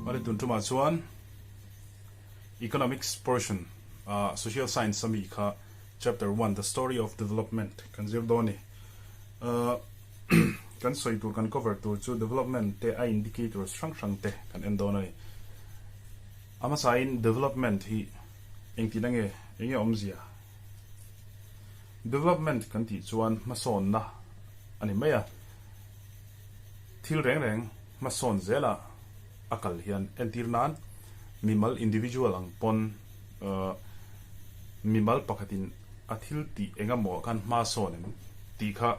Awle tun tumah chuan Economics portion ah Social Science a mi kha Chapter 1 The Story of Development kan zir dawn a ni. Kan sawi tur kan cover tur chu development te a indicators hrang hrang te kan en dawn a ni. A hmasain development hi engtin ange enge awmzia? Development kan tih chuan hmasawnna a ni mai a, thil reng reng hmasawn zela a kal hian entir nan mimal individual ang pawn mimal pakhatin a thil tih eng emaw khan hma sawn em tih kha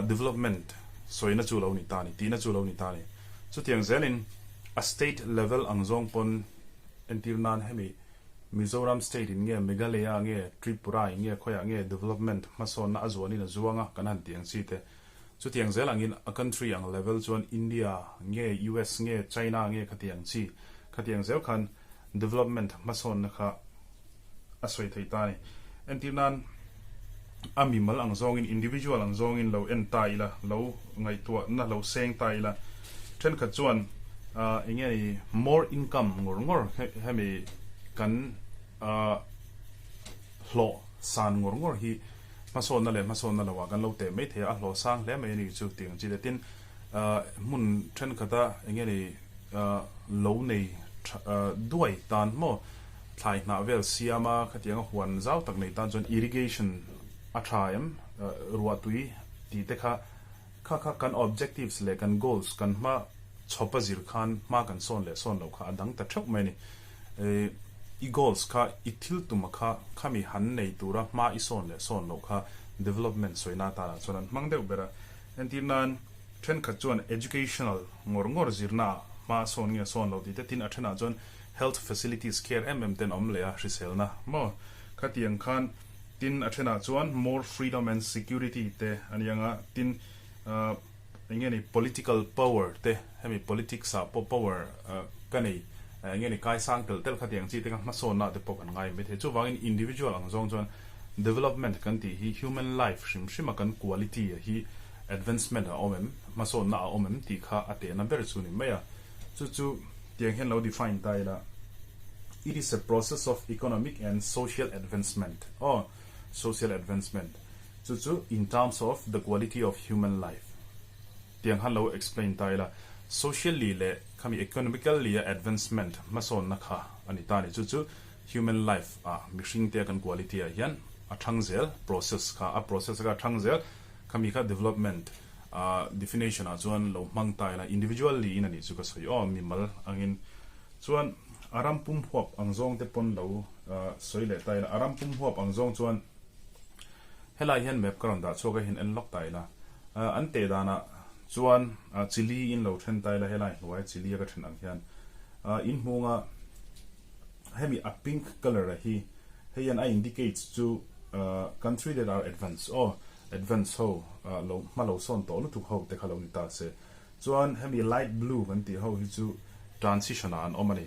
development sawina chu lo ni ta a ni, tihna chu lo ni ta a ni. Chutiang zelin a state level ang zawng pawn entir nan hemi Mizoram state in nge Meghalaya nge Tripura in nge khawiah nge development hmasawnna a zuanin a zuang a kan han tih ang chi te. Chutiang zel angin a country ang level chuan India nge US nge China nge khatiang chi khatiang zel khan development hmasawnna kha a sawi thei ta a ni. Entir nan a mimal ang zawngin individual ang zawngin lo en ta ila lo ngaihtuahna lo seng ta ila thenkhat chuan eng nge ni more income ngawr ngawr hemi kan hlawh san ngawr ngawr hi hmasawnna leh hmasawnna lo ah kan lo teh mai thei a a hlawh sang hle mai a ni chu tih ang chi te tin hmun thenkhat a eng nge ni lo nei duai tan maw thlai hnah vel siam a khatiang a huan zau tak nei tan chuan irrigation a tha em ruah tui tih te kha kha kha kan objectives leh kan goals kan hma chhawp a zir khan hma kan sawn leh sawn loh kha a dang ta theuh mai a ni. I goals kha i thil tum a kha khami han nei tura hma i sawn leh sawn loh kha development sawina tanah chuan an hmang deuh ber a. Entir nan thenkhat chuan educational ngawr ngawr zirna ah hma a sawn nge sawn lo tih te tin a thenah chuan health facilities care em em ten awm leh a hriselna maw khatiang khan tin a thenah chuan more freedom and security te a ni ang a tin ah eng nge ni political power te hemi politics ah pawh power ka nei eng nge ni kaisang telh telh khatiang chi te kha hmasawnna ah te pawh kan ngai maithei chuvangin individual ang zawng chuan development kan tih hi human life hrim hrim a kan quality a hi advancement a awm em, hmasawnna a awm em tih kha a tehna ber chu ni mai a. Chu chu tiang hian lo define ta ila, It is a process of economic and social advancement, aw, social advancement, chu chu in terms of the quality of human life tiang khan lo explain ta ila, socially leh khami economically a advancement hmasawnna kha a ni ta a ni. Chu chu human life ah mihring te kan quality ah hian a thang zel process kha a process kha a thang zel. Khami kha development definition ah chuan lo hmang ta ila individually in a nih chu ka sawi aw mimal angin chuan a ram pum huap ang zawng te pawn lo sawi leh ta ila a ram pum huap ang zawng chuan helai hian map ka rawn dah chhuak a hian en lawk ta ila an teh danah chuan chili in lo then ta ila helai hnuai chili a ka then ang hian in hmunga hemi a pink colour a hi hei hian a indicates chu country that are advance aw advance ho lo hma lo sawn tawh lutuk ho te kha lo ni ta se chuan hemi light blue kan tih ho hi chu transition ah an awm a ni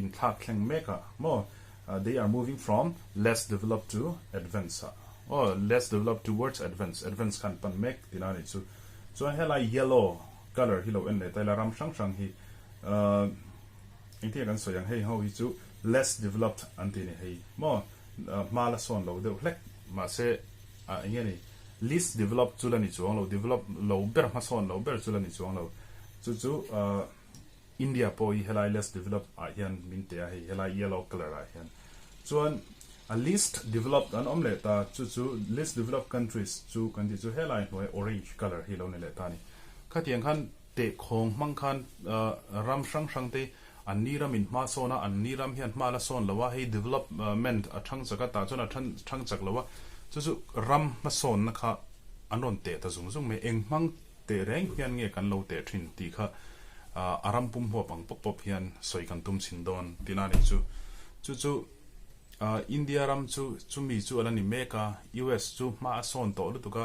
inthlak thleng mek ah maw they are moving from less developed to advance ah aw less developed towards advance advance kha an pan mek tihna a nih chu chuan helai yellow colour hi lo en leh ta ila ram hrang hrang hi Engtin nge kan sawi ang hei ho hi chu less developed an ti a ni hei maw hma la sawn lo deuh hlek mahse ah eng nge ni least developed chu la ni chuang lo develop lo ber hma sawn lo ber chu la ni chuang lo chu chu ah India pawh hi helai less developed ah hian min teh a hei helai yellow colour ah hian chuan a least developed an awm leh ta chu chu least developed countries chu kan tih chu helai hnuai orange colour hi lo ni leh ta a ni khatiang khan Tehkhawng hmang khan ram hrang hrang te an ni ram in hma sawn a, an ni ram hian hma la sawn lo a, hei development a thang chak a, tah chuan a thang chak lo a, chu chu ram hmasawnna kha an rawn teh ta zung zung mai, eng hmang teh reng hian nge kan lo teh thin tih kha a ram pum huap ang pawp pawp hian sawi kan tum chhin dawn tihna a nih chu. Chu chu India ram chu chumi chu a la ni mek a, US chu hma a sawn tawh lutuk a,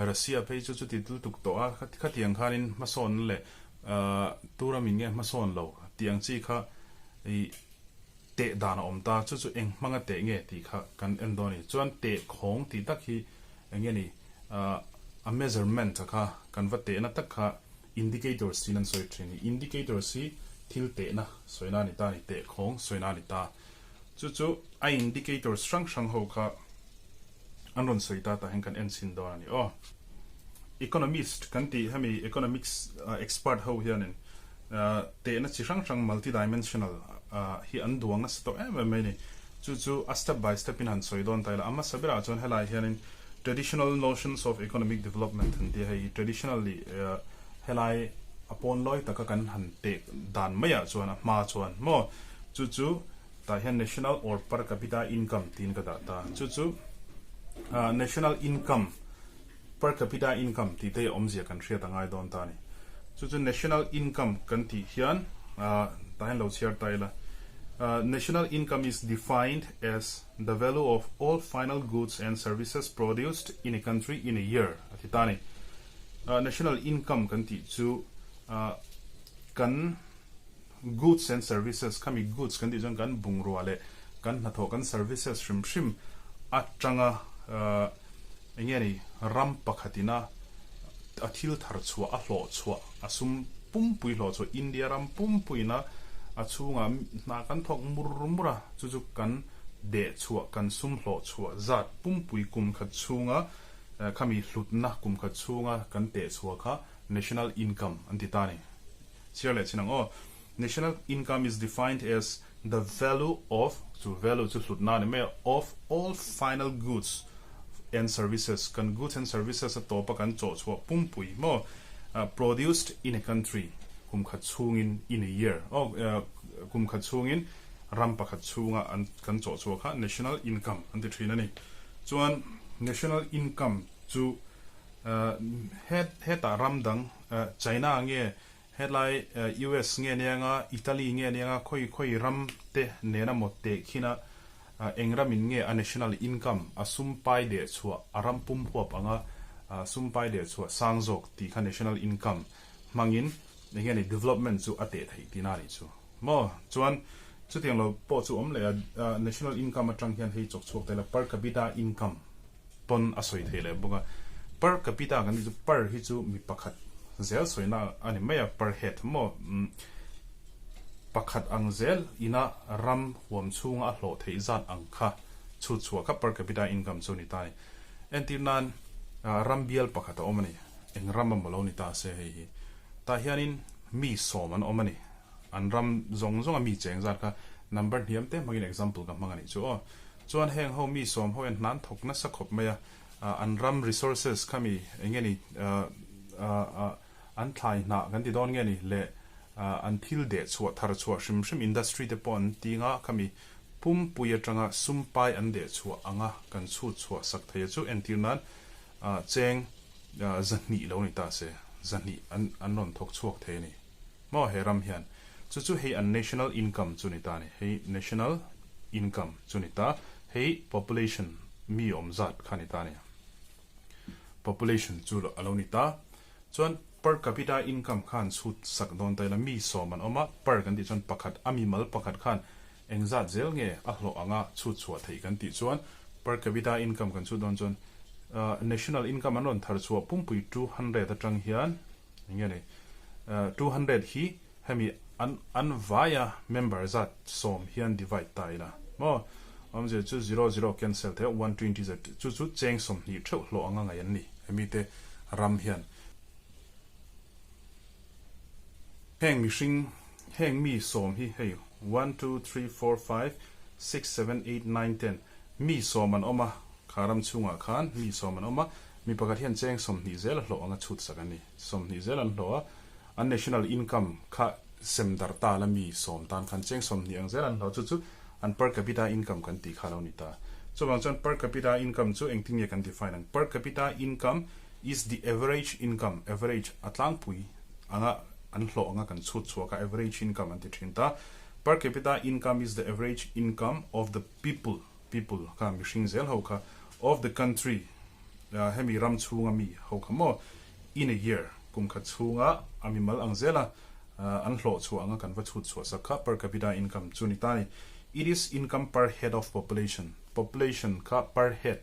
Russia phei chu chuti lutuk tawh a, khatiang khanin hmasawnna leh tu ramin nge hmasawn lo tih ang chi kha ih teh dan a awm ta, chu chu eng hmanga teh nge tih kha kan en dawn a ni. Chuan teh khawng tih tak hi eng nge ni a measurement kha kan va tehna tak kha indicators tiin an sawi thin a ni. Indicators hi Thil tehna sawina a ni ta a ni, tehkhawng sawina a ni ta. Chu chu a indicators hrang hrang ho kha an rawn sawi ta tah hian kan en chhin dawn a ni aw. Economist kan tih hemi economics expert ho hianin tehna chi hrang hrang multidimensional hi an duang nasa tawh em em mai a ni. Chu chu a step by step in han sawi dawn ta ila a hmasa berah chuan helai hianin traditional notions of economic development an ti a, hei traditionally helai a pawn lawi taka kan han teh dan maiah chuan a hma chuan maw chu chu tah hian national or per capita income tiin ka dah ta chu chu national income per capita income tih te hi a awmzia kan hriat a ngai dawn ta a ni chu chu national income kan tih hian tah hian lo chhiar ta ila national income is defined as the value of all final goods and services produced in a country in a year a ti ta a ni. National income kan tih chu kan goods and services khami goods kan tih chuan kan bungrua leh kan hnathawh kan services hrim hrim atanga eng nge ni ram pakhatina a thil thar chhuah a hlawh chhuah a sum pumpui hlawh chhuah India ram pumpuina a chhungah hna kan thawk mur mur a chu chu kan deh chhuah kan sum hlawh chhuah zat pumpui kum khat chhunga Khami hlutna kum khat chhunga kan teh chhuah kha national income an ti ta a ni. Chhiar leh chin ang aw. National income is defined as the value of, chu value chu hlutna a ni mai a, of all final goods and services, kan goods and services a tawpa kan chawh chhuah pumpui maw, produced in a country, kum khat chhungin, in a year, aw kum khat chhungin ram pakhat chhunga an kan chawh chhuah kha national income an ti thin a ni. Chuan national income chu hetah ram dang China nge hetlai US nge nia nga Italy nge nia nga khawi khawi ram te nena maw teh khin a eng ram in nge a national income a sum pai deh chhuah a ram pum huap anga sum pai deh chhuah sang zawk tih kha national income hmangin eng nge ni development chu a teh theih tihna a nih chu. Maw? Chuan chutiang lo pawh chu awm leh a, national income atang hian hei chawk chhuak tel a, per capita income pawn a sawi thei leh bawk a. Per capita kan tih chu per hi chu mi pakhat zel sawina a ni mai a, per head maw? Pakhat ang zel ina ram huam chhunga a hlawh theih zat ang kha chhut chhuah kha per capita income chu a ni ta a ni. Entir nan ram bial pakhat a awm a ni, eng ram a maw lo ni ta se hei hi. Tah hianin mi sawm an awm a ni. An ram zawng zawnga mi cheng zat kha number hniam te hmangin example ka hmang a nih chu aw. Chuan heng ho mi sawm ho hian hnan thawk nasa khawp mai a, an ram resources kha mi eng nge ni an thlai hnah kan ti dawn nge ni leh an thil deh chhuah thar chhuah hrim hrim industry te pawh an ti nga kha mi pumpui atanga sum pai an deh chhuah anga kan chhut chhuah sak thei a chu entir nan cheng zahnih lo ni ta se zahnih an rawn thawk chhuak thei a ni. Maw he ram hian chu chu hei an national income chu ni ta a ni. Hei national income chu ni ta. Hei population mi awm zat kha ni ta a ni. Population chu a lo ni ta. Chuan per capita income khan chhut sak dawn ta ila mi sawm an awm a, per kan tih chuan pakhat a mimal pakhat khan engzat zel nge a hlawh anga chhut chhuah theih kan tih chuan per capita income kan chhut dawn chuan national income an rawn thar chhuah pumpui 200 atang hian Eng nge ni? 200 hi hemi an an vaia member zat sawm hian divide ta ila maw? Awmzia chu zero zero cancel theih a, 120 zat chu chu cheng 20 theuh hlawh anga ngaih an ni hemi te ram hian. Heng mihring heng mi sawm hi hei one two three four five six seven eight nine ten mi sawm an awm a, kha ram chhungah khan mi sawm an awm a, Mi pakhat hian cheng 20 zel a hlawh anga chhut sak a ni. 20 zel an hlawh a, an national income kha sem darh ta la mi sawm tan khan cheng 20 ang zel an hlawh chu chu an per capita income kan tih kha lo ni ta. Chuvang chuan per capita income chu engtin nge kan define ang? Per capita income is the average income, average, a tlangpui anga an hlawh anga kan chhut chhuah kha average income an ti thin ta. Per capita income is the average income of the people. People kha mihring zel ho kha of the country hemi ram chhunga mi ho kha maw in a year kum khat chhunga a mimal ang zela an hlawh chhuah anga kan va chhut chhuah sak kha per capita income chu ni ta ni. It is income per head of population population kha per head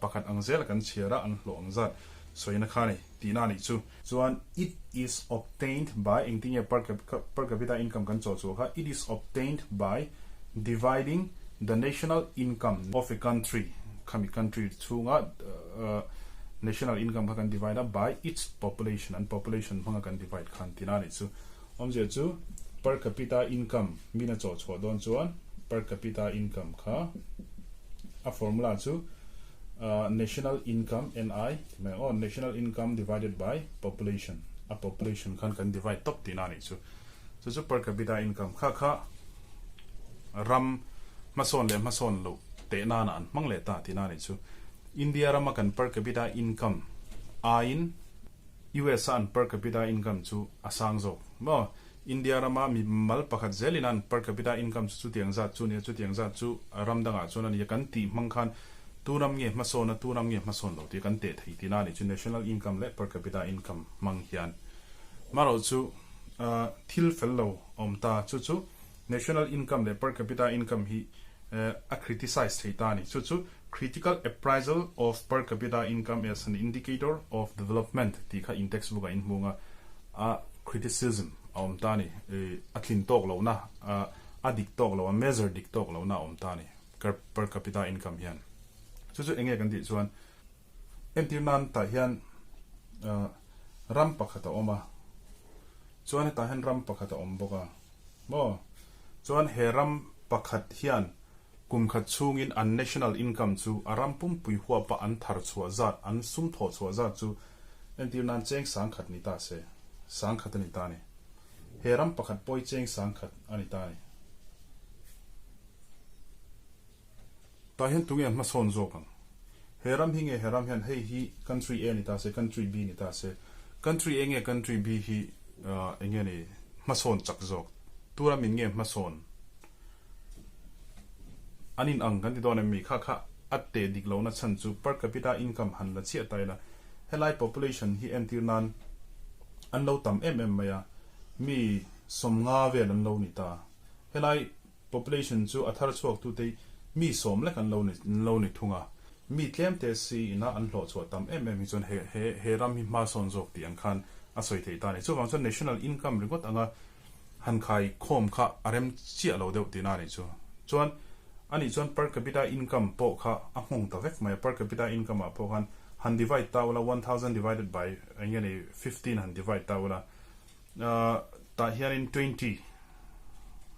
pakhat ang zela kan chhiar a an hlawh ang zat sawina kha ni. tihna a nih chu. Chuan it is obtained by engtin nge per per capita income kan chawh chhuah kha it is obtained by dividing the national income of a country khami country chhunga national income kha kan divide a by its population an population hmanga kan divide khan tihna a nih chu. Awmzia chu per capita income min a chawh chhuah dawn chuan per capita income kha a formula chu national income, NI, ti mai ang aw, national income divided by population, a population khan kan divide tawp tihna a nih chu. Chu chu per capita income kha kha ram hmasawn leh hmasawn loh teh nana an hmang leh ta tihna a nih chu. India rama kan per capita income aiin US a an per capita income chu a sang zawk maw? India rama mi mal pakhat zelin an per capita income chu chutiang zat chu nia, chutiang zat chu ram dangah chuan a nia kan tih hmang khan tu ram nge hmasawn a, tu ram nge hmasawn lo tih kan teh thei tihna a nih chu national income leh per capita income hmang hian. Marawh chu thil fel lo a awm ta, chu chu national income leh per capita income hi a criticize thei ta a ni. Chu chu critical appraisal of per capita income as an indicator of development tih kha in textbook ah in hmu ang a, a criticism a awm ta a ni. A tlin tawk lohna, a dik tawk lo, a measure dik tawk lohna a awm ta a ni per capita income hian. Chu chu eng nge kan tih chuan entir nan tah hian ram pakhat a awm a, chuan hetah hian ram pakhat a awm bawk a. Maw? Chuan he ram pakhat hian kum khat chhungin an national income chu a ram pumpui huapa an thar chhuah zat, an sum thawh chhuah zat chu entir nan cheng sangkhat ni ta se, sangkhat a ni ta a ni. He ram pakhat pawh hi cheng sangkhat a ni ta a ni. Tah hian tunge hmasawn zawk ang? He ram hi nge he ram hian hei hi country A ni ta se, country B ni ta se, country A nge country B hi eng nge ni hmasawn chak zawk? Tu ram in nge hmasawn? An in ang kan ti dawn em mi? Kha kha a teh dik lohna chhan chu per capita income han la chiah ta ila, helai population hi entir nan an lo tam em em mai a, mi 50 vel an lo ni ta. Helai Population chu a thar chhuak tute mi 10 lek an lo ni lo ni thung a, mi tlem te si ina an hlawh chhuah tam em em hi chuan he he he ram hi hma sawn zawk tih ang khan a sawi theih ta a ni. Chuvang chuan national income ringawt anga han khai khawm kha a rem chiah lo deuh tihna a nih chu. Chuan anih chuan per capita income pawh kha a nghawng ta vek mai a, per capita income ah pawh khan han divide ta ula 1000 divided by eng nge ni 15 han divide ta ula Tah hianin 20,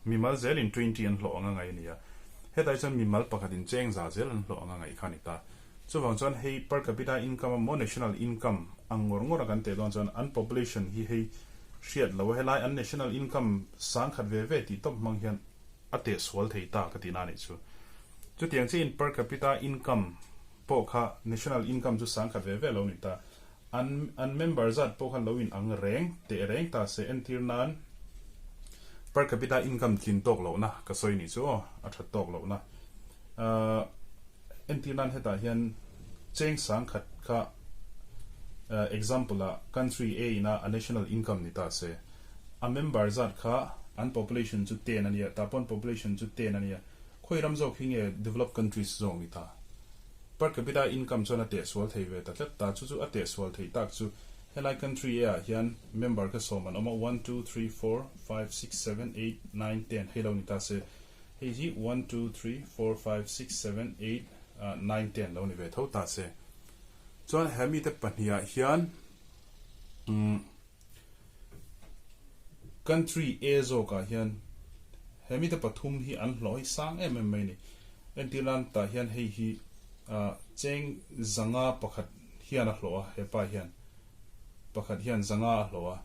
mimal zelin 20 an hlawh anga ngaih a ni a. Hetah hi chuan mimal pakhatin cheng za zel an hlawh anga ngaih kha a ni ta. Chuvang chuan hei per capita income a maw national income ang ngawr ngawr a kan teh dawn chuan an population hi hei hriat lo a, helai an national income 1000 ve ve tih tawp hmang hian a teh sual thei ta ka tihna a nih chu. Chutiang chiahin per capita income pawh kha national income chu 1000 ve ve lo ni ta. An an member zat pawh kha lo in ang reng teh reng ta se entir nan per capita income tlin tawk lohna ka sawi nih chu aw a that tawk lohna ahh entir nan hetah hian cheng 1000 kha example ah country A ina a national income ni ta se a member zat kha an population chu 10 ania tah pawn population chu 10 ania khawi ram zawk hi nge developed countries zawk ni ta. Per capita income chuan a teh sual thei ve ta tlat ta, chu chu a teh sual theih tak chu helai country A ah hian member kha 10 an awm a, one two three four five six seven eight nine ten hei lo ni ta se, hei hi one two three four five six seven eight nine ten lo ni ve tho ta se. Chuan he mite pahnih ah hian umm country A zawk ah hian he mite pathum hi an hlawh hi sang em em mai a ni. Entir nan tah hian hei hi cheng 501 hian a hlawh a, hepa hian pakhat hian 500 a hlawh a,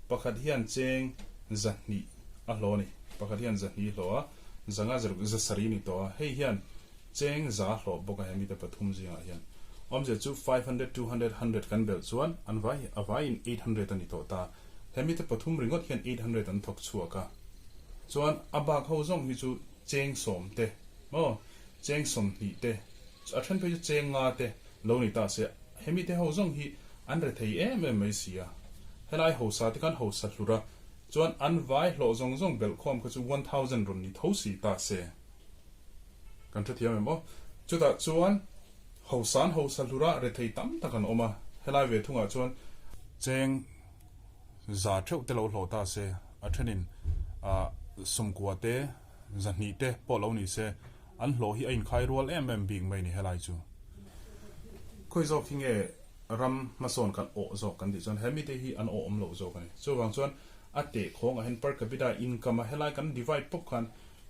pakhat hian cheng 200 a hlawh a ni, pakhat hian 200 hlawh a, 500 zaruk 700 ni tawh a, hei hian cheng 100 hlawh bawk a he mite pathum zingah hian. Awmzia chu 500, 200, 100 kan belh chuan an vai a vaiin 800 a ni tawh ta. He mite pathum ringawt hian 800 an thawk chhuak a, chuan a bak ho zawng hi chu cheng 10 te maw, cheng 20 te, a then phei chu cheng 5 te lo ni ta se, hemi te ho zawng hi an re thei em em mai si a. Helai hosa te khan hosa hlur a, chuan an vai hlawh zawng zawng belh khawm kha chu 1000 rawn ni tho si ta se. Kan hrethiam em aw? Chutah chuan hosa an hosa hlur a, re thei tam tak an awm a, helai ve thungah chuan. Cheng za theuh te lo hlawh ta se, a thenin 90 te, 200 te pawh lo ni se, an hlawh hi a inkhai rual em em bik mai ni helai chu. Khawi zawk hi nge ram hmasawn kan awh zawk kan tih chuan he mite hi an awh awm loh zawk a ni. Chuvang chuan a teh khawngah hian per capita income a helai kan divide pawp khan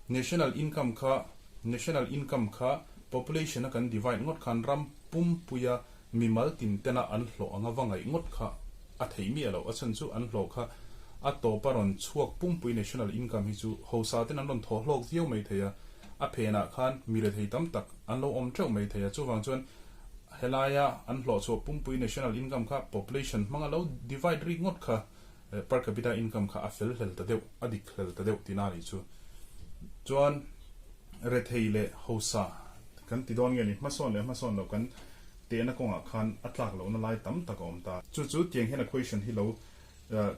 national income kha national income kha population a kan divide ngawt khan ram pumpuia mimal tin tena an hlawh anga va ngaih ngawt kha a theih miah loh. A chhan chu an hlawh kha a tawpa rawn chhuak pumpui national income hi chu hosa ten an rawn thaw hlawk viau mai thei a, a phenah khan mi rethei tam tak an lo awm teuh mai thei a. Chuvang chuan helaia an hlawh chhuah pumpui national income kha population hmanga lo divide rik ngawt kha per capita income kha a fel hlel ta deuh, a dik hlel ta deuh tihna a nih chu. Chuan rethei leh hosa kan ti dawn nge ni, hmasawn leh hmasawn loh kan tehna kawngah khan a tlak lohna lai tam tak a awm ta. Chu chu tiang hian a question hi lo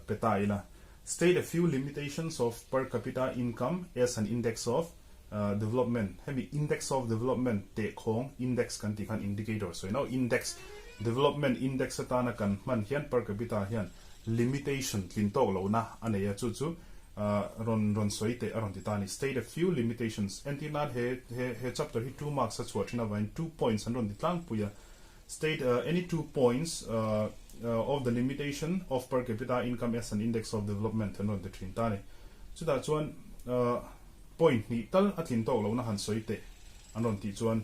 pe ta ila, State a few limitations of per capita income as an index of development. Hemi index of development tehkhawng index kan tih khan indicator sawi no, index, development index atana kan hman hian per capita hian limitation tlin tawk lohna a nei a, chu chu rawn rawn sawi teh a rawn ti ta a ni. State a few limitations entir nan he he he chapter hi two marks a chhuah thin avangin two points an rawn ti tlangpui a. State any two points of the limitation of per capita income as an index of development an rawn ti thin ta a ni. Chutah chuan point hnih tal a tlin tawk lohna han sawi teh an rawn tih chuan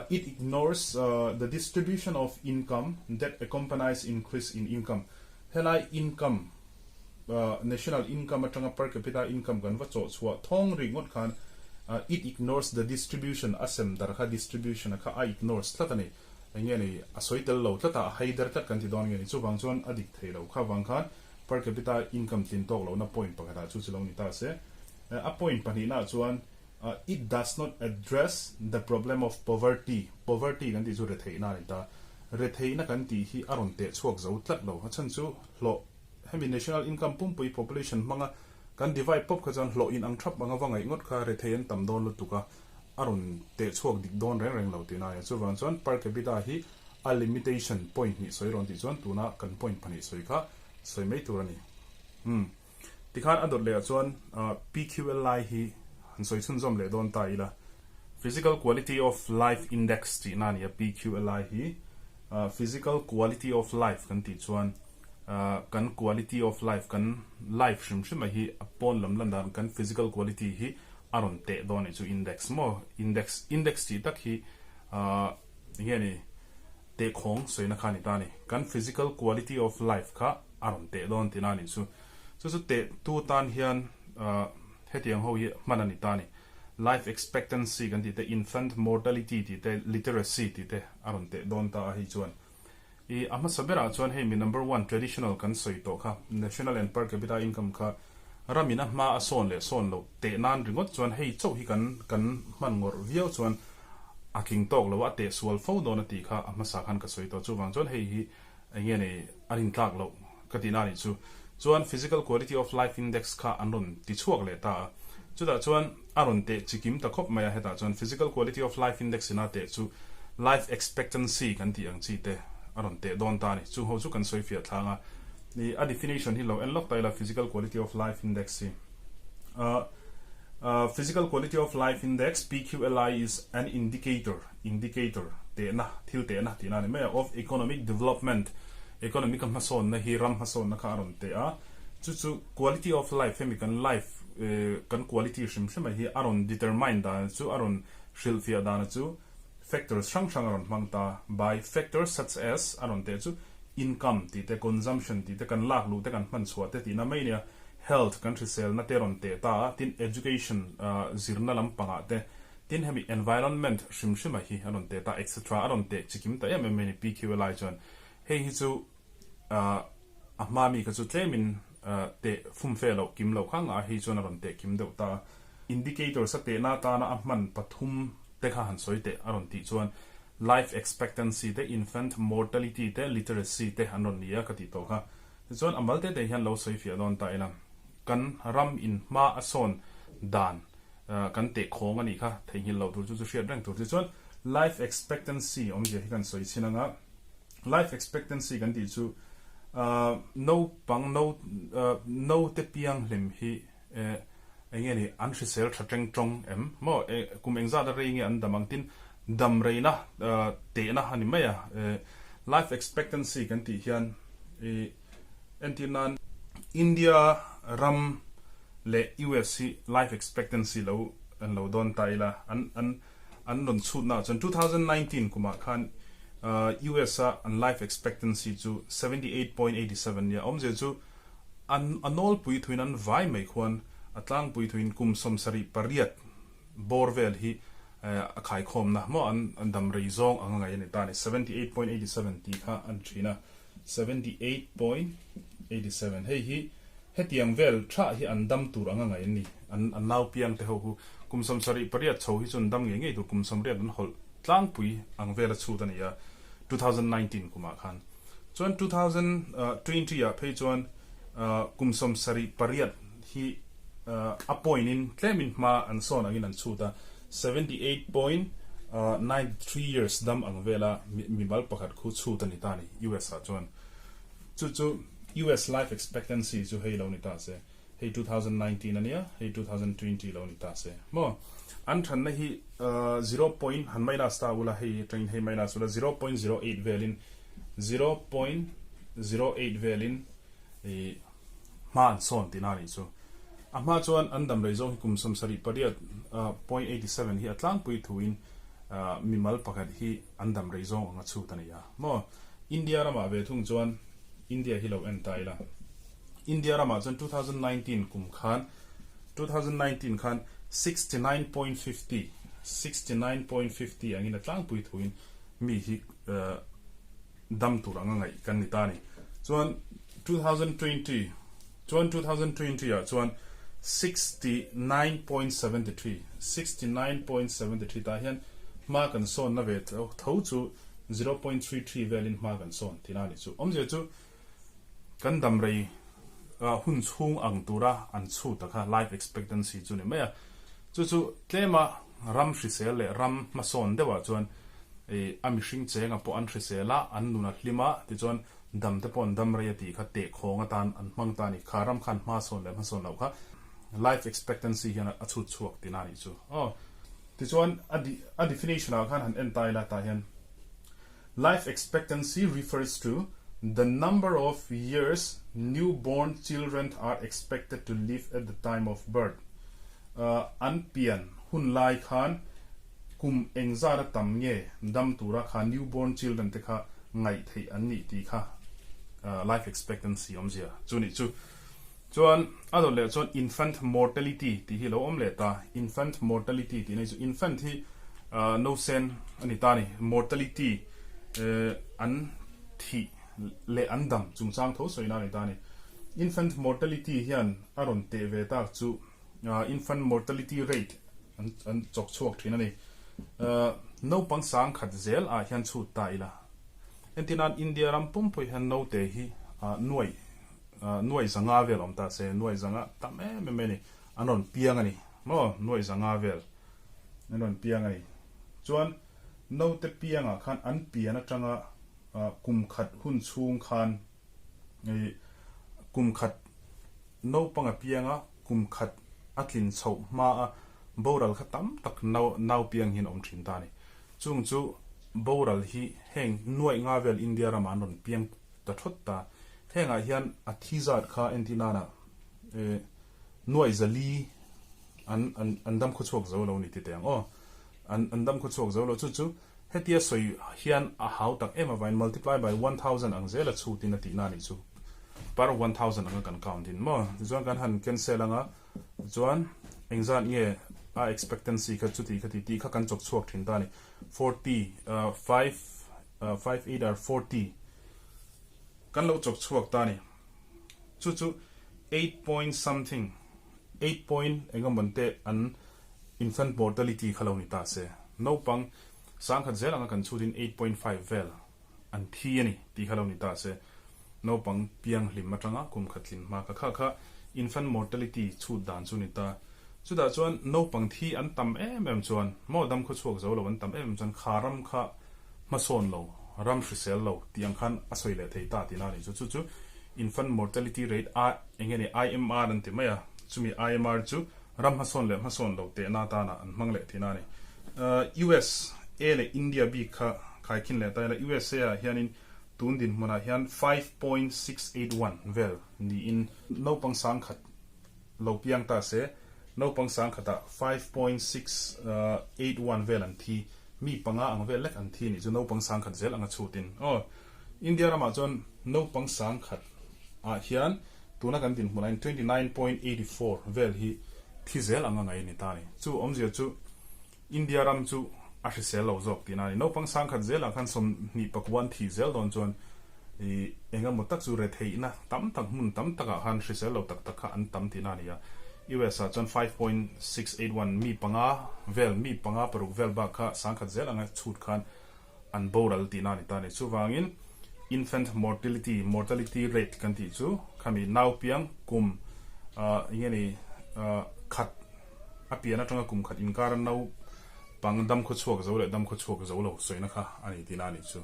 It ignores the distribution of income that accompanies increase in income. Helai income, national income atanga per capita income kan va chawh chhuah thawng rik ngawt khan it ignores the distribution a sem dar kha distribution a kha a ignores tlat a ni. Eng nge ni a sawi tel lo tlat a, a hai der tlat kan ti dawn nge ni. Chuvang chuan a dik thei lo. Kha vang khan per capita income tlin tawk lohna point pakhatah chu chu lo ni ta se. A point pahnihnaah chuan It does not address the problem of poverty, poverty kan tih chu retheihna a ni ta. Retheihna kan tih hi a rawn teh chhuak zo tlat lo. A chhan chu hlawh, hemi national income pumpui population hmanga kan divide pawp kha chuan hlawh in ang thap anga va ngaih ngawt kha rethei an tam dawn lutuk a, a rawn teh chhuak dik dawn reng reng lo tihna a ni. Chuvang chuan per capita hi a limitation point hnih sawi rawn tih chuan tuna kan point pahnih sawi kha sawi mai tur a ni. Umm. Tikhan a dawt leh ah chuan PQLI hi han sawi chhunzawm leh dawn ta ila. Physical Quality of Life Index tihna a ni a, PQLI hi Physical Quality of Life kan tih chuan kan quality of life, kan life hrim hrim a hi a pawn lam lan dan kan physical quality hi a rawn teh dawn a nih chu index maw? Index, index tih tak hi enge ni tehkhawng sawina kha a ni ta a ni. Kan physical quality of life kha a rawn teh dawn tihna a nih chu. Chu chu teh tu tan hian hetiang ho hi hman a ni ta a ni. Life expectancy kan tih te, infant mortality tih te, literacy tih te a rawn teh dawn ta a hei chuan. I a hmasa berah chuan hei mi number one traditional kan sawi tawh kha, national and per capita income kha ramin a hma a sawn leh sawn loh teh nan ringawt chuan hei chauh hi kan kan hman ngawrh viau chuan a tling tawk lo a, a teh sual fo dawn a tih kha a hmasa khan ka sawi tawh. Chuvang chuan hei hi Eng nge nei a rintlak loh ka tihna a nih chu. Chuan Physical Quality of Life Index kha an rawn ti chhuak leh ta a. Chutah chuan a rawn teh chi kim ta khawp mai a, hetah chuan Physical Quality of Life Index ina teh chu Life Expectancy kan tih ang chi te a rawn teh dawn ta a ni. Chung ho chu kan sawi fiah thlang a. I a definition hi lo en lawk ta ila Physical Quality of Life Index hi. Physical Quality of Life Index, PQLI, is an indicator, indicator, tehna, thil tehna tihna a ni mai a, of economic development, economic a hmasawnna hi ram hmasawnna kha a rawn teh a, chu chu quality of life hemi kan life kan quality hrim hrim a hi a rawn determine dan chu a rawn hrilhfiah dan chu factors hrang hrang a rawn hmang ta, by factors such as a rawn teh chu income tih te, consumption tih te, kan lak luh te kan hman chhuah te tihna mai a nia. Health kan hriselna te rawn teh ta a, tin education zirna lampangah te, tin hemi environment hrim hrima hi a rawn teh ta etc a rawn teh chikim ta em em mai a ni PQLI chuan. Hei hi chu a hma mi kha chu tlemin teh fum fe loh kim loh kha ngah a hei chuan a rawn teh kim deuh ta a. Indicators a tehna atana a hman pathum te kha han sawi teh a rawn tih chuan life expectancy te, infant mortality te, literacy te an rawn ni a ka tih tawh kha. Tichuan a mal tete hian lo sawi fiah dawn ta ila, kan ram in hma a sawn dan kan teh khawng a nih kha, theihnghilh loh tur chu chu hriat reng tur. Tichuan life expectancy awmzia hi kan sawi chhin anga, Life expectancy kan tih chu naupang no naute piang hlim hi eng nge ni an hrisel tha teng tawng em maw kum engzat a rei nge an dam ang tin dam reina tehna a ni mai a. Life expectancy kan tih hian entir nan India ram leh US hi life expectancy lo an lo dawn ta ila an an An rawn chhutnaah chuan 2019 kumah khan US a an life expectancy chu 78.87 nia awmzia chu an a nawlpui thuin an vai mai khuan a tlangpui thuin kum 78 bawr vel hi a khaikhawmna maw an dam rei zawng ang a ngaih a ni ta a ni. 78.87 tih kha a ni thin a, 78.87 hei hi Hetiang vel tha hi an dam tur anga ngaih an ni. An an nau piang te ho khu kum 78 chho hi chu an dam ngei ngei tur kum 80 an hawlh tlangpui ang vel a chhut a ni a, 2019 kumah khan. Chuan 2020 ah phei chuan kum 78 hi a point in tlemin hma an sawn angin an chhut a, 78.93 years dam ang vela mimal pakhat khu chhut a ni ta a ni US ah chuan. Chu chu US life expectancy chu hei lo ni ta se, hei 2019 a nia, hei 2020 lo ni ta se maw? An thanna hi zero point han minus ta ula, hei atangin hei minus ula 0.08 velin 0.08 velin i hma an sawn tihna a nih chu. A hma chuan an dam rei zawng hi kum 78.87 hi a tlangpui thuin mimal pakhat hi an dam rei zawng ang a chhut a ni a maw? India ramah ve thung chuan India hi lo en ta ila. India ramah chuan 2019 kum khan 2019 khan 69.50 69.50 angin a tlangpui thuin mi hi dam tur anga ngaih kan ni ta a ni. Chuan 2020 chuan 2020 ah chuan 69.73 69.73 tah hian hma kan sawnna ve tho chu 0.33 velin hma kan sawn tihna a nih chu. Awmzia chu kan dam rei hun chhung ang tura an chhut a kha life expectancy chu ni mai a. Chu chu tlema ram hrisel leh ram hmasawn deuhah chuan a mihring chenga pawh an hrisel a, an nun a hlim a, tichuan dam te pawh an dam rei a tih kha tehkhawng atan an hmang ta a ni. Kha ram khan hmasawn leh hmasawn loh kha life expectancy hian a chhut chhuak tihna a nih chu. Aw. Tichuan a definition ah khan han en ta ila tah hian Life expectancy refers to the number of years newborn children are expected to live at the time of birth. An pian hun lai khan kum engzat a tam nge dam tura kha newborn children te kha ngaih theih an nih tih kha life expectancy awmzia chu nih chu. Chuan a dawt leh chuan infant mortality tih hi lo awm leh ta, infant mortality tih na hi chu infant hi nausen a ni ta a ni, mortality an thih leh an dam chungchang tho sawina a ni ta a ni. Infant mortality hian a rawn teh ve tak chu infant mortality rate an chawk chhuak thin a ni. Naupang sang khat zel ah hian chhut ta ila. Entirnan India ram pumpui hian naute hi nuaih Nuaih zanga vel awm ta se, nuaih zanga tam em em a ni, an rawn piang a ni maw, nuaih zanga vel an rawn piang a ni. Chuan naute piangah khan an pian atanga kum khat hun chhung khan kum khat naupanga pianga kum khat a tlin chhoh hma a boral kha tam tak nau piang hian awm thin ta a ni. Chung chu boral hi heng nuaih nga vel India ramah an rawn piang ta thawt ta. Hengah hian a thi zat kha entir nana nuai zali an an an dam khawchhuak zo lo ni ti teh ang aw. An an dam khawchhuak zo lo chu chu hetia sawi hian a hau tak em avain multiply by 1000 ang zel a chhutin a tihna anih chu per 1000 anga kan count in maw. Tichuan kan han cancel anga chuan engzat nge a expectancy kha chuti kha ti tih kha kan chawk chhuak thin ta a ni. 40 5 5 8 are 40 kan lo chawk chhuak ta a ni. Chu chu eight point something, eight point eng emaw te an infant mortality kha lo ni ta se. Naupang sangkhat zel anga kan chhutin 8.5 vel an thi a ni tih kha lo ni ta se. Naupang pianghlim atanga kum khat tlin hma kha kha kha infant mortality chhut dan chu ni ta. Chutah chuan naupang thi an tam em em chuan maw dam khaw chhuak zo lo an tam em em chuan kha ram kha hmasawn lo ram hrisel lo tih ang khan a sawi leh thei ta tihna a nih chu. Chu chu infant mortality rate a eng nge ni IMR an ti mai a, chumi IMR chu ram hmasawn leh hmasawn lo tehna atana an hmang leh tihna a ni. USA leh India bik kha khaikhin leh ta ila USA ah hianin tun dinhmunah hian 5.681 vel niin naupang sangkhat lo piang ta se, naupang sangkhatah 5.681 vel an thi, mi panga ang vel lek an thi nih chu naupang sangkhat zel anga chhutin. Aw, India ramah chuan naupang sangkhat ah hian tuna kan dinhmunah hian 29.84 vel hi thi zel anga ngaih a ni ta a ni. Chu awmzia chu India ram chu a hrisel lo zawk tihna a ni. Naupang sangkhat zelah khan 29 thih zel dawn chuan ih eng emaw tak chu retheihna tam tak hmun tam takah khan hrisel lo tak tak kha an tam tihna a ni a. US ah chuan 5.681 mi panga vel mi panga paruk vel bak kha sangkhat zel anga chhut khan an boral tihna a ni ta a ni. Chuvangin infant mortality mortality rate kan tih chu khami naupiang kum ah eng nge ni ah khat a pian atanga kum khat inkar a naupang dam khaw chhuak zo leh dam khaw chhuak zo lo sawina kha a ni tihna a nih chu.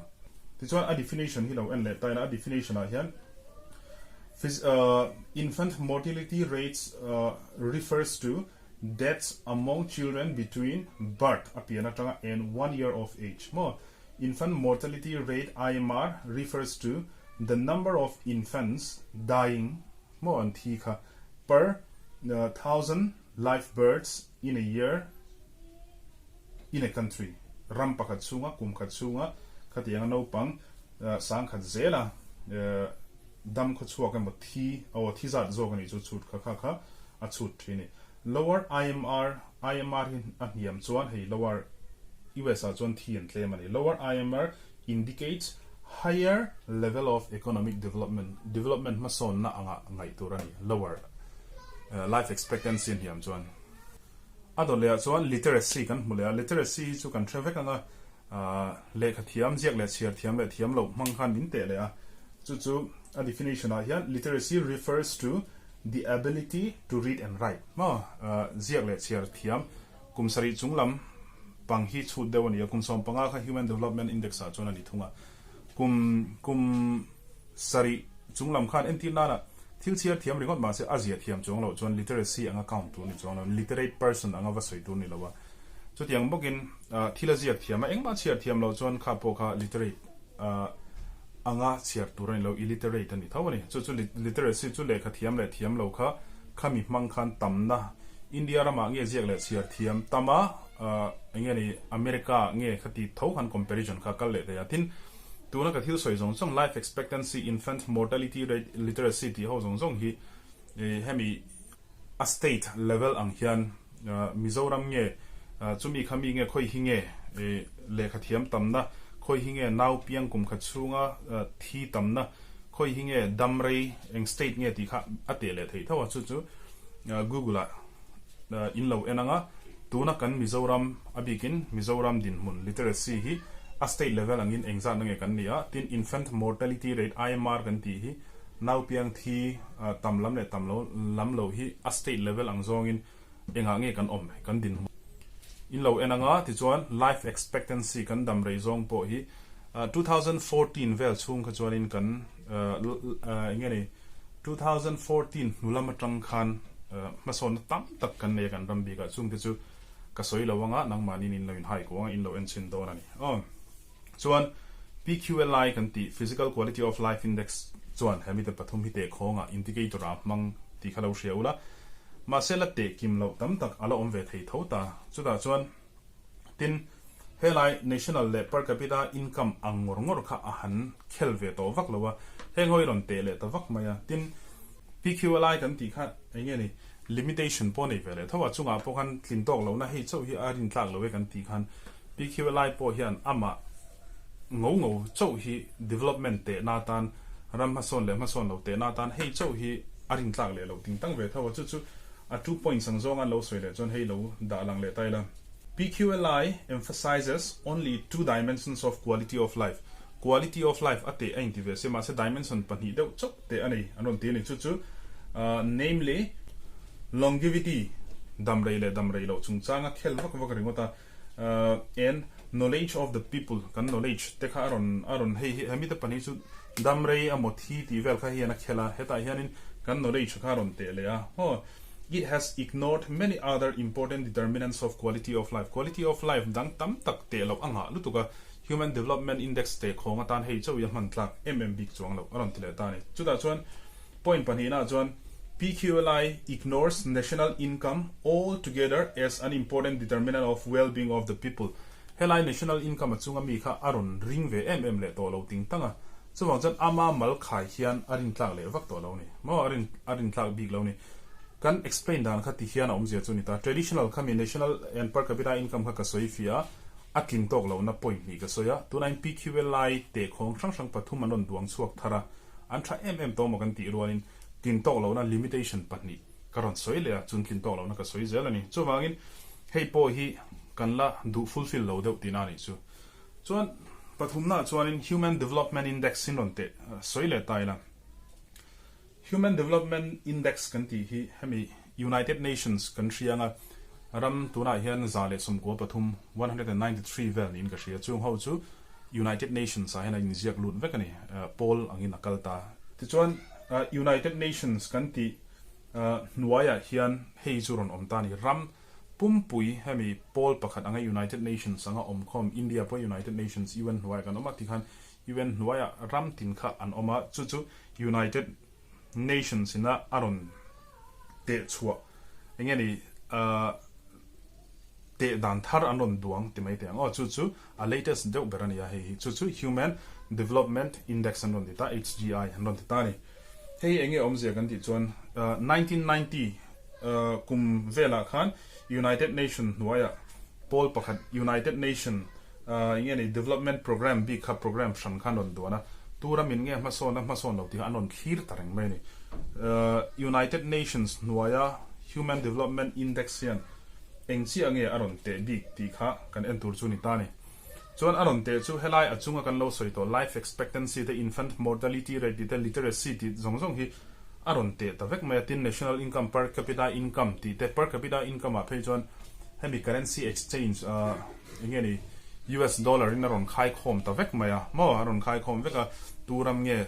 Tichuan a definition hi lo en leh ta ila a definition ah hian infant mortality rates refers to deaths among children between birth a pian atanga and one year of age maw infant mortality rate IMR refers to the number of infants dying maw an thi kha per 1,000 live births in a year in a country ram pakhat chhunga kum khat chhunga khatianga naupang sangkhat zela dam khaw chhuak emaw thi aw thi zat zawk a nih chu chhut kha kha kha a chhut thin a ni. Lower IMR IMR hi a hniam chuan hei lower US ah chuan thi an tlem a ni. Lower IMR indicates higher level of economic development development hmasawnna anga ngaih tur a ni lower life expectancy a hniam chuan. A dawt lehah chuan literacy kan hmu leh a, literacy hi chu kan hre vek anga lehkha thiam ziak leh chhiar thiam leh thiam loh hmang khan min teh leh a, chu chu a definition ah hian literacy refers to the ability to read and write maw ziak leh chhiar thiam kum sarih chung lam pang hi chhut deuh a ni a, kum 15 kha human development index ah chuan a ni thung a, kum kum sarih chung lam khan entir nana thil chhiar thiam ringawt mahse a zia thiam chuang loh chuan literacy anga count tur ni chuang lo, literate person anga va sawi tur ni lo a, chutiang bawkin thil a ziak thiam a, engmah chhiar thiam loh chuan kha pawh kha literate anga chhiar tur a ni lo, illiterate a ni tho a ni. Chu chu literacy chu lehkha thiam leh thiam lo kha khami hmang khan tamna India ramah nge ziak leh chhiar thiam tam a, eng nge ni America nge khati tho khan comparison kha kal leh thei a. Tin, tuna ka thil sawi zawng zawng life expectancy, infant mortality rate, literacy tih ho zawng zawng hi hemi a state level ang hian Mizoram nge chumi kha mi nge khawi hi nge lehkha thiam tamna, khawi hi nge nau piang kum khat chhunga thi tamna, khawi hi nge dam rei eng state nge tih kha a teh leh theih tho a, chu chu Google ah in lo en anga tuna kan Mizoram a bikin Mizoram dinhmun literacy hi a state level angin engzatna nge kan ni a, tin infant mortality rate IMR kan tih hi Nau piang thi tam lam leh tam lo lam lo hi a state level ang zawngin engah nge kan awm kan dinhmun in lo en anga tichuan life expectancy kan dam rei zawng pawh hi 2014 vel chhung kha chuanin kan eng nge ni 2014 hnu lam atang khan hmasawnna tam tak kan nei a kan ram bikah chungte chu ka sawi lo anga nangmahniin in lo inhai kuang a in lo en chhin dawn a ni aw. Chuan PQLI kan tih Physical Quality of Life Index chuan he mite pathum hi teh khawngah indicator ah hmang tih kha lo hria ula. Mahse la teh kim loh tam tak a la awm ve thei tho ta. Chutah chuan tin helai national leh per capita income ang ngawr ngawr kha a han khel ve tawh vak lo a, heng ho hi rawn teh leh ta vak mai a. Tin PQLI kan tih kha eng nge ni limitation pawh nei ve leh tho a, chungah pawh khan tlin tawk lohna hei chauh hi a rintlak lo e kan tih khan PQLI pawh hian amah ngo ngo chauh hi development tehna atan ram hmasawn leh hmasawn lo tehna atan hei chauh hi a rintlak leh loh ting tang ve tho a, chu chu a two points ang zawnga an lo sawi leh chuan hei lo dah lang leh ta ila. PQLI emphasizes only two dimensions of quality of life, quality of life a teh a inti ve se mahse dimension pahnih deuh chauh teh a nei an rawn ti a ni, chu chu namely longevity, damrei leh damrei loh chungchanga khel vak vak ringawt a. And Knowledge of the people, kan knowledge te kha a rawn a rawn hei hi hemi te pahnih chu dam rei a maw thi tih vel kha hian a khel a, hetah hianin kan knowledge kha a rawn teh leh a maw. It has ignored many other important determinants of quality of life, quality of life dang tam tak teh loh a ngah lutuk a, Human Development Index teh khawng atan hei chauh i a hman tlak em em bik chuang loh a rawn ti leh ta a ni. Chutah chuan point pahnihnaah chuan PQLI ignores national income altogether as an important determinant of well-being of the people. Helai national income a chunga mi kha a rawn ring ve em em leh tawh lo ting tang a, chuvang chuan ama mal khai hian a rintlak leh vak tawh lo ni maw, a rin a rintlak bik lo ni. Kan explain dan kha ti hian a awmzia chu ni ta, traditional kha mi national and per capita income kha ka sawi fia a, a tlin tawk lohna point hnih ka sawi a, tunah in PQLI tehkhawng hrang hrang pathum an rawn duang chhuak thar a, An tha em em tawh maw kan tih rualin tlin tawk lohna limitation pahnih ka rawn sawi leh a, chun tlin tawk lohna ka sawi zel a ni. Chuvangin hei pawh hi kan la duh fulfill lo deuh tihna a nih chu. Chuan pathumnaah chuanin Human Development Index in rawn teh sawi leh ta ila. Human Development Index kan tih hi hemi United Nations kan hria anga ram tunah hian 193, 193 vel niin ka hria. Chung ho chu United Nations ah hian a inziak lut vek a ni, pawl angin a kal ta. Tichuan United Nations kan tih hnuaiah hian hei chu rawn awm ta a ni, ram pumpui hemi pawl pakhat anga United Nations anga awm khawm, India pawh United Nations UN hnuaiah kan awm a tikhan UN hnuaiah ram tin kha an awm a, chu chu United Nations ina a rawn teh chhuah eng nge ni teh dan thar an rawn duang ti mai teh ang aw, chu chu a latest deuh ber a ni a hei hi, chu chu Human Development Index an rawn ti ta, HDI an rawn ti ta a ni. Hei hi eng nge awmzia kan tih chuan 1990 kum velah khan United Nation hnuaiah pawl pakhat United Nation eng nge ni Development Programme bik kha programme hran kha an rawn duan a, tu ramin nge hmasawn a hmasawn lo tih kha an rawn thlir ta reng mai a ni. United Nations hnuaia Human Development Index hian Eng chiah nge a rawn teh bik tih kha kan en tur chu ni ta ni. Chuan a rawn teh chu helai a chunga kan lo sawi tawh life expectancy te, infant mortality rate tih te, literacy tih zawng zawng hi a rawn teh ta vek mai a. Tin, national income, per capita income tih te, per capita income ah phei chuan hemi currency exchange ah eng nge ni US dollar in a rawn khai khawm ta vek mai a maw, a rawn khai khawm vek a, tu ram nge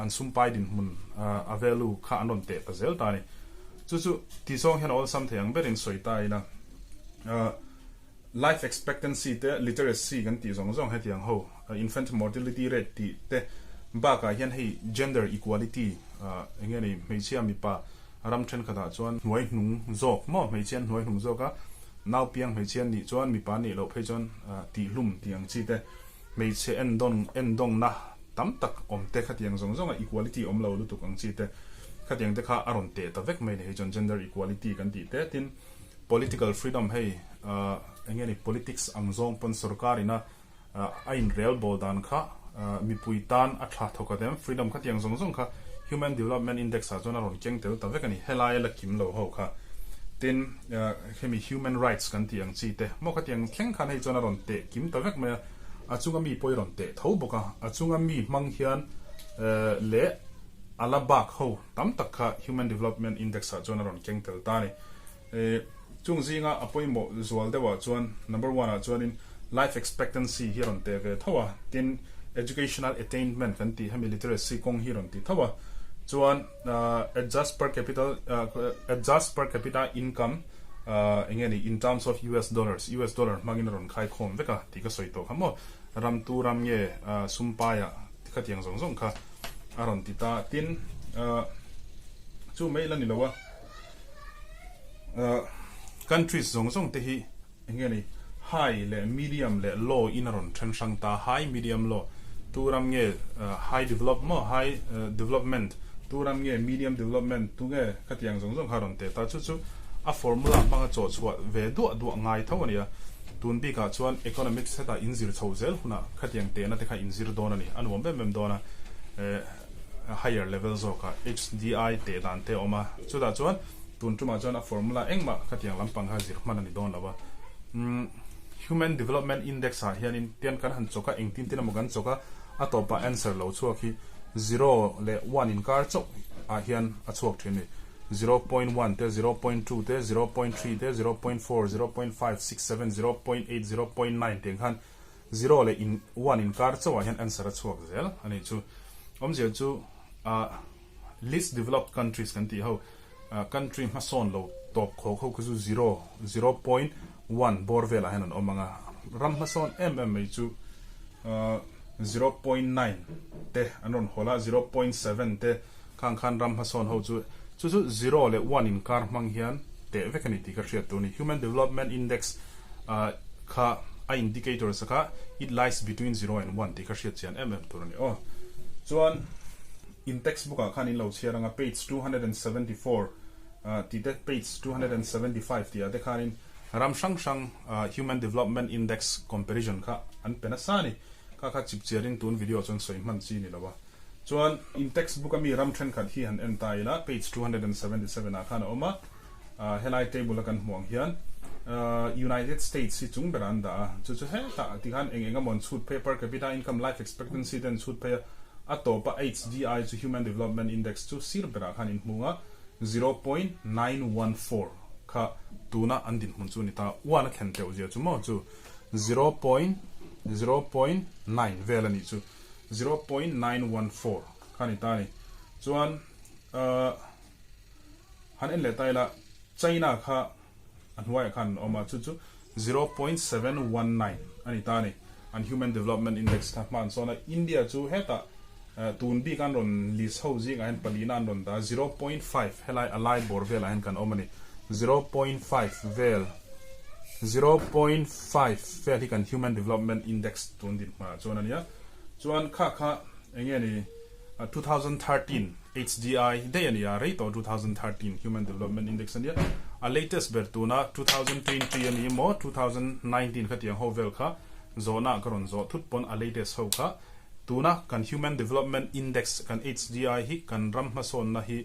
an sumpai dinhmun a value kha an rawn teh ta zel ta a ni. Chu chu ti zawng hian a awlsam thei ang berin sawi ta ila, life expectancy te, literacy kan tih zawng zawng hetiang ho, infant mortality rate tih te bakah hian hei gender equality eng nge ni hmeichhia mipa ram thenkhatah chuan hnuai hnung zawk maw hmeichhia an hnuai hnung zawk a, nau piang hmeichhia an nih chuan mipa an nih loh phei chuan tihhlum tih ang chi te, hmeichhe endawn endawngna tam tak awm te khatiang zawng zawnga equality awm lo lutuk ang chi te khatiang te kha a rawn teh ta vek mai ni hei chuan gender equality kan tih te tin political freedom hei eng nge ni politics ang zawng pawn sorkar ina a in rel bawl dan kha mipui tan a tha thawk a tem freedom khatiang zawng zawng kha human development index ah chuan a rawn keng tel ta vek a ni helai a la kim lo ho kha tin hemi human rights kan tih ang chi te maw khatiang thleng khan hei chuan a rawn teh kim ta vek mai a. A chunga mi pawh i rawn teh tho bawk a, a chunga mi hmang hian leh a la bak ho tam tak kha Human Development Index ah chuan a rawn keng tel ta a ni. Chung zinga a pawimawh zual deuhah chuan number one ah chuanin life expectancy hi a rawn teh ve tho a, tin educational attainment kan tih hemi literacy kawng hi a rawn ti tho a, chuan adjust per capital adjust per capita income Eng nge ni, in terms of US dollars, US dollar hmangin a rawn khai khawm vek a tih ka sawi tawh kha maw, ram tu ram nge sumpaia ti khatiang zawng zawng kha a rawn ti ta. Tin, chu mai la ni lo a, countries zawng zawng te hi eng nge ni, high leh medium leh low in a rawn then hrang ta, high, medium, low, tu ram nge high develop maw, high development, tu ram nge medium development, tu nge khatiang zawng zawng kha a rawn teh ta, chu chu a formula hmanga chawh chhuah ve duah duah ngai tho a ni a, tun bikah chuan economics hetah inzir chho zel hunah khatiang tehna te kha inzir dawn a ni, a nuam em em dawn a, higher level zawkah HDI teh dan te a awm a, chutah chuan tun tumah chuan a formula engmah khatiang lampang kha zir hman a ni dawn lo a. Human Development Index ah hianin tian kan han chawk a, engtin tin emaw kan chawk a, a tawpah answer lo chhuak hi zero leh one inkar chauh ah hian a chhuak thin a ni. 0.1 te, 0.2 te, 0.3 te, 0.4, 0.5, 6, 7, 0.8, 0.9 tiang khan zero leh in one inkar chauhah hian answer a chhuak zel a nih chu. Awmzia chu least developed countries kan tih ho country hmasawn lo tawp khawk ho kha chu zero, 0.1 bawr velah hian an awm ang a, ram hmasawn em em mai chu 0.9 te an rawn hawl a, 0.7 te khang khan ram hmasawn ho chu chu chu zero leh one inkar hmang hian teh vek a ni tih ka hriat tur a ni. Human Development Index kha a indicators a kha it lies between zero and one tih ka hriat chian em em tur a ni aw. Chuan in textbook ah khan in lo chhiar anga page 274 tih te page 275 tih ah te khanin ram hrang hrang Human Development Index comparison kha an pe nasa a ni. Kha kha chip chiarin tun video chuan sawi hman chi ni lo a. Chuan in textbook a mi ram thenkhat hi han en ta ila page 277 ah khan a awm a, helai table a kan hmuh ang hian United States hi chung berah an dah a, chu chu hetah tikhan eng eng emaw an chhut phei a, per capita income, life expectancy te an chhut phei a, a tawpa HDI chu Human Development Index chu sir berah khan in hmung a, 0.914 kha tuna an dinhmun chu a ni ta, one a thlen teuh zia chu maw chu 0.0.9 vel a nih chu. 0.914 kha ni ta a ni. Chuan han en leh ta ila China kha a hnuaiah khan an awm a, chu chu 0.719 a ni ta a ni. An Human Development Index kha hma an sawn a, India chu hetah tun bik an rawn list ho zingah hian palina an rawn dah a, 0.5 helai a lai bawr velah hian kan awm a ni. 0.5 vel 0.5 vel hi kan Human Development Index tun dinhmunah chuan a nia. Chuan kha kha eng nge ni 2013 HDI daih a ni a, rei tawh 2013 Human Development Index a nia. A latest ber tuna 2020 a ni emaw 2019 kha tiang ho vel kha zawhna ka rawn zawh thut pawn a latest ho kha tuna kan Human Development Index kan HDI hi kan ram hmasawnna hi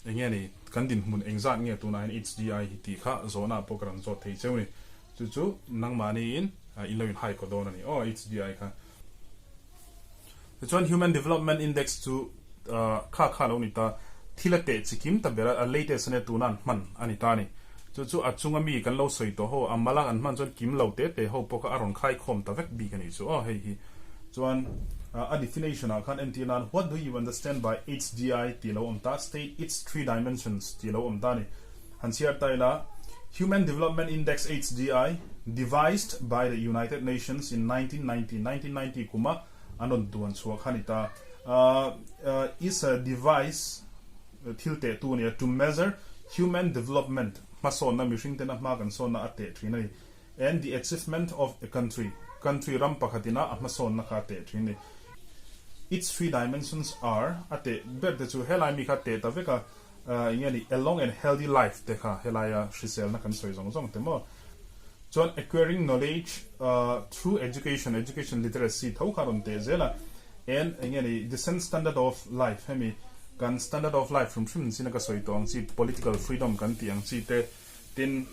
eng nge ni kan dinhmun engzat nge tunah hian HDI hi tih kha zawhna pawh ka rawn zawt thei cheu ni. Chu chu nangmahniin in lo inhai kaw dawn a ni aw HDI kha. Tichuan Human Development Index chu kha kha lo ni ta, thil a teh chi kim ta ber a, a latest ania tuna an hman a ni ta a ni. Chu chu a chunga mi kan lo sawi tawh ho, a mala an hman chuan kim lo te te ho pawh kha a rawn khai khawm ta vek bik a nih chu aw hei hi. Chuan a definition ah khan entir nan what do you understand by HDI tih lo awm ta, state its three dimensions tih lo awm ta a ni. Han chhiar ta ila, Human Development Index, HDI, devised by the United Nations in 1990, 1990 kuma an rawn duan chhuah kha a ni ta, is a device, thil tehtu a ni a, to measure human development, hmasawnna, mihring tena hma kan sawnna a teh thin a ni, and the achievement of a country, country ram pakhatina a hmasawnna kha a teh thin a ni. Its three dimensions are, a teh ber te chu helai mi kha teh ta vek a, Eng nge ni, a long and healthy life te kha helaia hriselna kan sawi zawng zawng te maw? Chuan acquiring knowledge through education, education literacy tho kha a rawn teh zel a, and eng nge ni, decent standard of life hemi kan standard of life hrim hrim zina ka sawi tawh ang chi, political freedom kan tih ang chi te, tin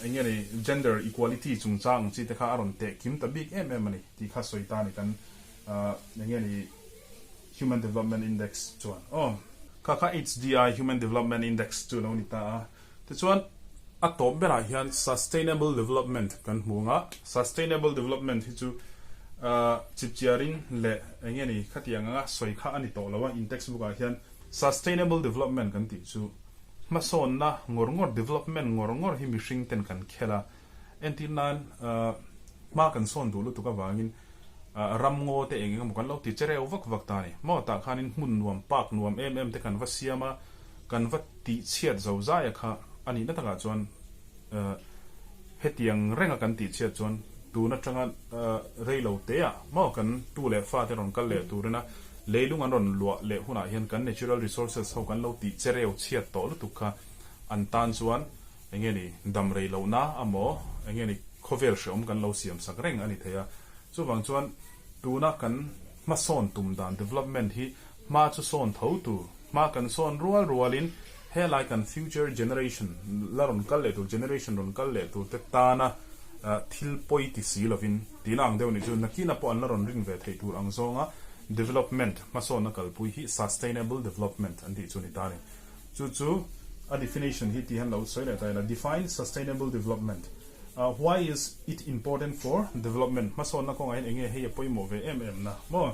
eng nge ni, gender equality chungchang ang chi te kha a rawn teh kim ta bik em em a ni tih kha sawi ta a ni kan eng nge ni, Human Development Index chuan aw. Kha kha HDI, Human Development Index, chu lo ni ta a. Tichuan, a tawp berah hian Sustainable Development kan hmu ang a. Sustainable Development hi chu chipchiarin leh eng nge ni khatiang anga sawi kha a ni tawh lo a, in textbook ah hian Sustainable Development kan tih chu hmasawnna ngawr ngawr, development ngawr ngawr hi mihring ten kan khel a. Entir nan hma kan sawn duh lutuk avangin ram ngaw te eng eng emaw kan lo ti che reu vak vak ta a ni. Maw tah khanin hmun nuam, park nuam em em te kan va siam a, kan va tih chhiat zo zai a kha a nihna takah chuan hetiang renga kan tih chhiat chuan tun atanga rei lo te ah maw kan tu leh fa te rawn kal leh turina leilung an rawn luah leh hunah hian kan natural resources ho kan lo tih che reu chhiat tawh lutuk kha an tan chuan Eng nge ni, dam rei lohna a maw, eng nge ni, khawvel hreawm kan lo siam sak reng a ni thei a. Chuvang chuan tuna kan hmasawn tum dan, development, hi hma chu sawn tho tur, hma kan sawn rual rualin helai kan future generation la rawn kal leh tur, generation rawn kal leh tur te tana thil pawi ti si lovin tihna ang deuh nih chu nakina pawh an la rawn rin ve theih tur ang zawnga development, hmasawnna kalpui hi sustainable development an tih chu a ni ta a ni. Chu chu a definition hi ti hian lo sawi leh ta ila, Define sustainable development. Why is it important for development? Hmasawnna kawngah hian enge hei a pawimawh ve em em na maw?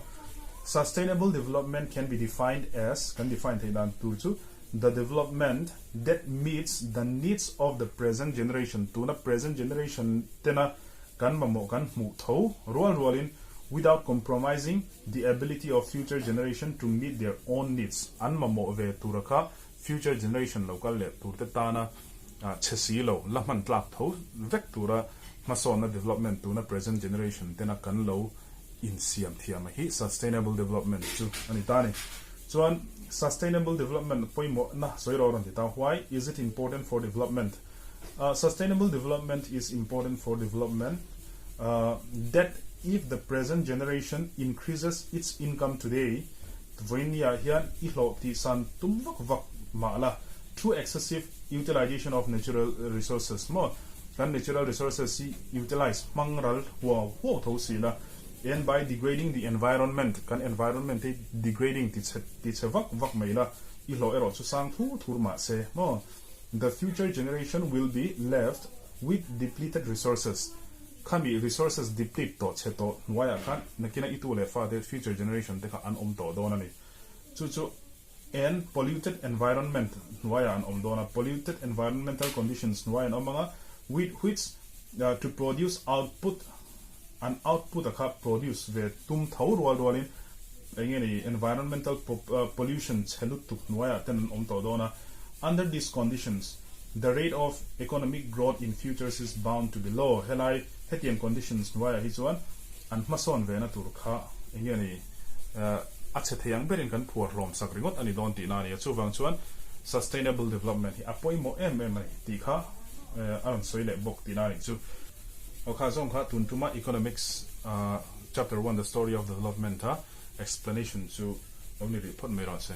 Sustainable development can be defined as, kan define theih dan tur chu, the development that meets the needs of the present generation, tuna present generation tena kan mamawh kan hmuh tho rual rualin, without compromising the ability of future generation to meet their own needs, an mamawh ve tura kha future generation lo kal leh turte tana chhe si lo, la hman tlak tho vek tura hmasawnna development tuna present generation tena kan lo insiam thiam a hi sustainable development chu a ni ta a ni. Chuan sustainable development pawimawhna sawi rawh rawn ti ta, why is it important for development? Sustainable development is important for development that if the present generation increases its income today, vawinia hian i hlawh tih san tum vak vak mah la, through excessive utilization of natural resources maw, kan natural resources hi utilize hmang ral huau huau tho si la, and by degrading the environment, kan environment hi degrading ti chhe ti chhe vak vak mai la, i hlawh erawh chu sang thur thur mah se maw. The future generation will be left with depleted resources, Khami resources deplete tawh chhe tawh hnuaiah khan nakina i tu leh fate future generation te kha an awm tawh dawn a ni. Chu chu and polluted environment hnuaiah an awm dawn a, polluted environmental conditions hnuai an awm ang a, with which to produce output an output a kha produce ve tum tho rual rualin eng nge ni environmental pollution chhe lutuk hnuaiah ten an awm tawh dawn a, under these conditions the rate of economic growth in futures is bound to be low helai hetiang conditions hnuaiah hi chuan an hmasawn ve na tur kha eng nge ni a chhe thei ang berin kan phuar hlawm sak ringawt a ni dawn tihna a ni a, chuvang chuan sustainable development hi a pawimawh em em a ni tih kha a rawn sawi leh bawk tihna a nih chu. Aw kha zawng kha tun tuma Economics Chapter One The Story of Development a explanation chu lo ni rih phawt mai rawh se.